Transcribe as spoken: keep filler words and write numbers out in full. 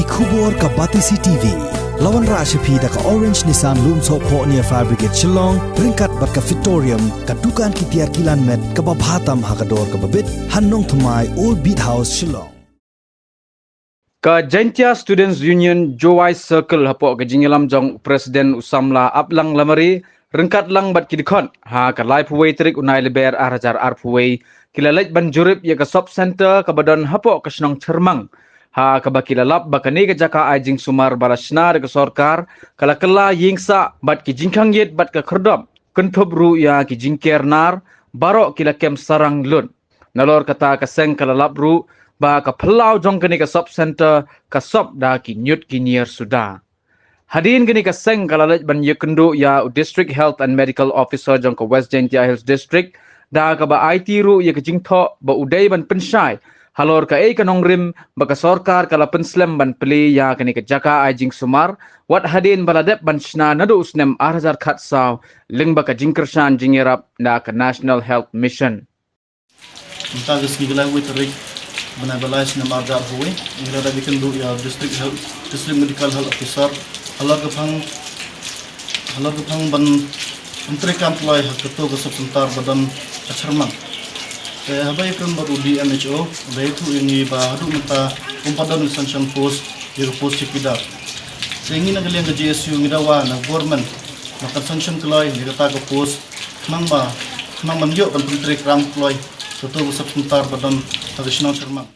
Khubor ka Batesi T V. La wanrah sha phi da ka Orange Nissan Lumsohphoh near Fire Brigade Shillong, ryngkat bad ka Fitorium, ka dukan ki tiar kilan met kaba bha tam ha ka dor kaba bit, ha Nongthymmai, Old Beat House, Shillong. Ka Jaintia Students Union Jowai Circle hapoh ka jingïalam jong President u samla Aplang Lamare, ryngkat lang bad ki dkhot, ha ka laiphew wei tarik u Nailyber ar hajar arphew wei, ki la leit ban jurip ïa ka sub center kaba don hapoh ka shnong Chyrmang. Ha kaba ki la lap ba kane ka jaka ai jingsumar ba la shna da ka sorkar, ka la kylla ïing sah bad ki jingkhang ïit bad ka khyrdop, kynthup ruh ïa ki jingker nar, baroh ki la kem sarang lut. Nalor kata ka seng ka la lap ruh ba ka phyllaw jong kane ka sub center ka sop da ki ñiut ki ñiar suda. Hadien kane ka seng ka la leit ban ïakynduh ïa u District Health and Medical Officer jong ka West Jaintia Hills District, da kaba aiti ruh ïa ka jingthoh ba u dei ban pynshai halor kaei ka nongrim ba ka sorkar ka la pynslem ban plie ïa kane ka jaka ai jingsumar, wat hadien ba la dep ban shna naduh u snem ar hajar khatsaw, lyngba ka jingkyrshan jingïarap na ka National Health Mission. Mynta ka sngi ka laiphew wei tarik bnai ba lai snem ar hajar arphew wei, ngi la dep ïakynduh ïa District Health, District Medical Health Officer halor ka phang, halor ka phang ban pyntreikam kloi ha kato ka sub center ba don ha Chyrmang. Te haba ïakren bad u D M H O, u da ïathuh ïa ngi ba haduh mynta ym pat don ka sanction post ïa ka post chowkidar. Te ngi na ka liang ka J S U ngi dawa na government ba kan sanction kloi ïa kata ka post, khnang ba, khnang ban ïoh ban pyntreikam kloi kato ka sub center ba don ha ka shnong Chyrmang.